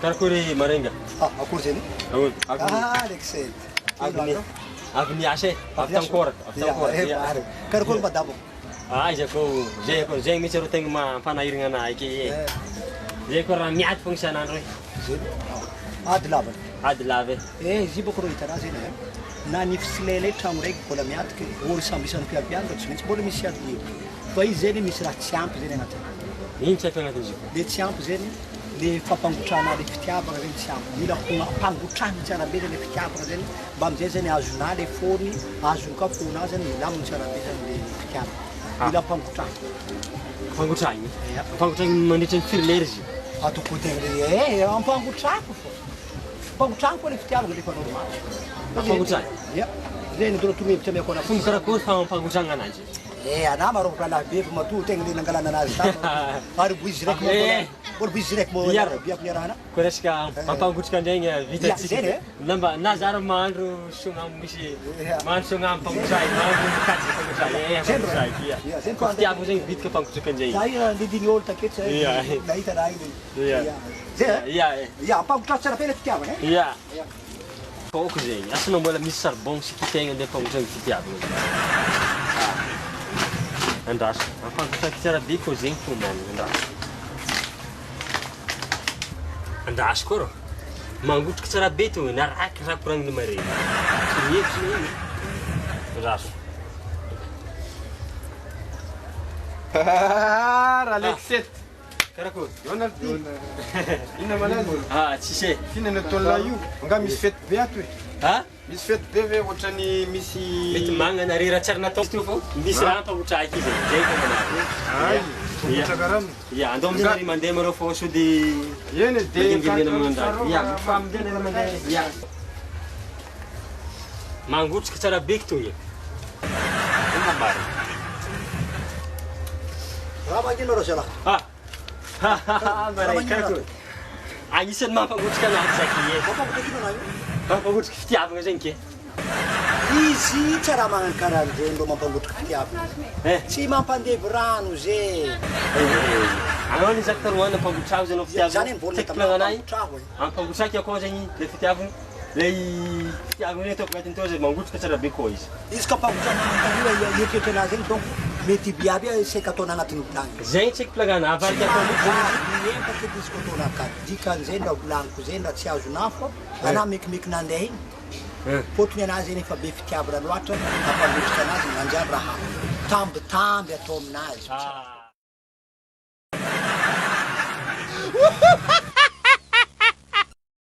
Karakory marenga? Ah, akory zegny? Ahoana? Avy Ah, Alexet. avy ni avy niasa e, avy tankôra, avy tankôra. Ya, Ya. eh, Karakory madamo? Ah, aiza koa zay koa zay mihitsy arô tegna mampanahiragna anahy ke e. Eh, Zay koa raha miady fogna isan'andro e. zegny. Ady lava. Ady lava e. Eh, izy io bôka rô hitanà zegny e. Na nify sy lela e tragno raiky mbola miady ke olo samby isan'ny mpiampianatra tsy maintsy mbola misy ady hely. Fa izy zegny misy raha tsy ampy zegny agnatiny. Ino tsy ampy agnatin'izy io? Le tsy ampy zegny le fampangotrahana le fitiavagna zegny tsy ampy. Mila ho ampangotrahana tsara be zegny le fitiavagna zegny mba amizay zegny azonà le fôny, azony koa fônà zegny milamina tsara be zegny le fitiavagna. Mila ampangotrahana. Ampangotrahina? Ya. Ampangotrahina mandritra ny firy lera izy io? Ataoko tegna le eh ampangotrahako fô. Ampangotrahako fô le fitiavagna rehefa normal. Ampangotrahina? Ya. Zegny dôla torohevitra ameko anà. Fomba karakory fampangotrahana ananjy? Eh, anà marô rahalahy be fa matoa tegna le nangalana anazy tany ary mbo izy raiky moa mbola Eh. mbola mbo izy raiky moa Iaro. biako niarahana. Koa resaka ampangotraka ndray Ya, vitatsika. zegny e. Na mba na zara mahandro sognambo misy Ya. mahandro sognambo ampangotrahy, mahandro kajy ampangotrahy. Eh, Zegny ampangotrahy. Ya. Ya, zegny Koa koa fitiavana zegny bitika ampangotraka anzay. Za io nidiny olo taketo zay Ya. nahita raha igny. Ya. Ya. Zay e? Ya e. Ya, ampangotraho tsara be le fitiavana e. Ya. Ya. Kôko zegny, asa mbola misy charbon sy kitaigna andeha ampangotrahana fitiavana zegny. Ah. Andraso, ampangotrahiko tsara be koa zegny fombany, andraso. Andraso koa rô. Mangotraka tsara be to, na raky raha koragniny mare. Tsy mihevitry ny iny. Andraso. Ralexet. Karakory? Donald. Inona malaza? Ah, tsisy e. F'inona no ataon'lahy io? Angaha misy fety be ato e? Ha? Misy fety be ve ohatran'ny misy Mety magnana re raha tsara natao teo fô. Misy raha ampangotrahiko izy. Zay fô manary. Ay, Ya. mipetraka rano. Ya, andao amizay nare mandeha marô fô sao de Eny e, de Mangengenena manandany. Ya, fa amizay nare mandeha. Ya. Mangotraka tsara be to e. Inona marina? Raha magnino rô zalahy? Ah. Maray karakory. Agnisan'ny mampangotraka anahy zaky e. Mampangotraka ino anà io? Mampangotraka fitiavagna zegny ke. Izy tsy raha magnano karahan'zay rô mampangotraka fitiavagna. Eh. Tsy mampandevy rano zay. Anao ny zaka taroana ampangotrahako zany Zany fitiavagna. mbola Tsy haiko anahy. ampangotraho e. Ampangotrahako akao zegny le fitiavagna. Lay fitiavagna zay ataoko agnatiny tao zay mangotraka tsara be koa izy. Izy ka ampangotrahana ampangotrahana eritreritra anazy zegny donc mety biaby saika ataona agnatin'ny vilagny. Zegny tsy haiko plagana avarika atao mihitsy zegny. Miempaka edy izy koa ataona ka dikan'izay ndra volaniko zay ndra tsy azonà fô anà mekimeky nandeha igny. Fôtony anazy zegny efa be fitiavana loatra mampangotraka anazy manjary raha tambitamby atao aminazy. Ah.